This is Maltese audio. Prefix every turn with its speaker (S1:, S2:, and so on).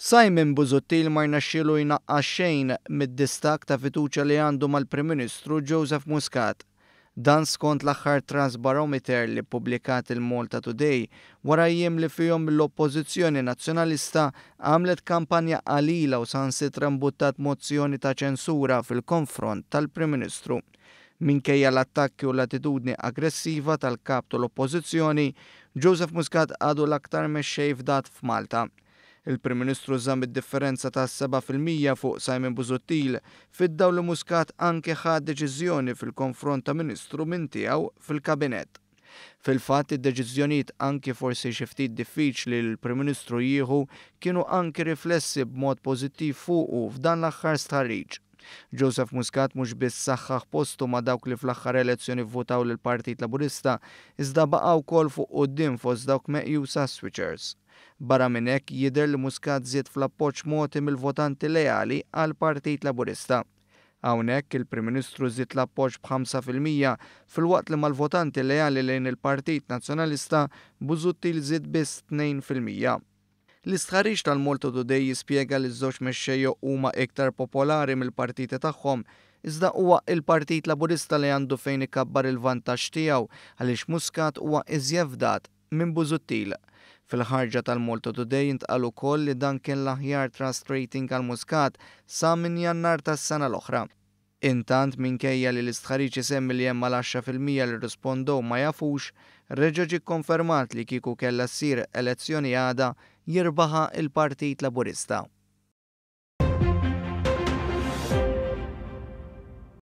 S1: Simon Busuttil ma rnexxielu jnaqqas xejn mid-distakk ta' fiduċja li għandu mal-Prim Ministru Joseph Muscat. Dan skont l-aħħar Trust Barometer li ppubblikat il-Malta Today wara jiem li fihom l-Oppożizzjoni Nazzjonalista għamlet kampanja qalila u saħansitra mbuttat mozzjoni ta' ċensura fil-konfront tal-Prim Ministru. Minkejja l-attakki u l-attitudni aggressiva tal-Kap tal-Oppożizzjoni, Joseph Muscat għadu l-aktar mexxej fdat f'Malta. Il-Prim Ministru żamm id-differenza ta' 7% fuq Simon Busuttil fid-dawl li Muscat anke ħa deċiżjoni fil-konfront ta' Ministru minn tiegħu fil-Kabinett. Fil-fatt, id-deċiżjonijiet anki forsi xi ftit diffiċli li l-Prim Ministru jieħu kienu anki riflessi b'mod pożittiv fuqu f'dan l-aħħar stħarriġ. Joseph Muscat mhux biss saħħaħ postu ma' dawk li fl-aħħar elezzjoni vvutaw lill-Partit Laburista, iżda baqa' wkoll fuq quddiem fost dawk meqjusa switchers. Barra minn hekk, jidher li Muscat żied fl-appoġġ mogħti mill-votanti leali għall-Partit Laburista. Hawnhekk, il-Prim Ministru żied l-appoġġ b'5% filwaqt li mal-votanti leali lejn il-Partit Nazzjonalista, Busuttil żied biss 2%. L-istħarriġ tal-Malta Today jispjega li ż-żewġ mexxejja huma iktar popolari mill-partiti tagħhom, iżda huwa il-Partit Laburista li għandu fejn ikabbar il-vantaġġ tiegħu għaliex Muscat huwa iżjed fdat minn Busuttil. Fil-ħarġa tal-Malta Today intqal ukoll li dan kien l-aħjar trust rating għal Muscat sa minn Jannar tas-sena l-oħra. Intant, minkejja li l-istħarriġ isemmi li hemm mal-10% li rrispondew ma jafux, reġa' ġie kkonfermat li kieku kellha ssir elezzjoni għada, jirbaħha il-Partit Laburista.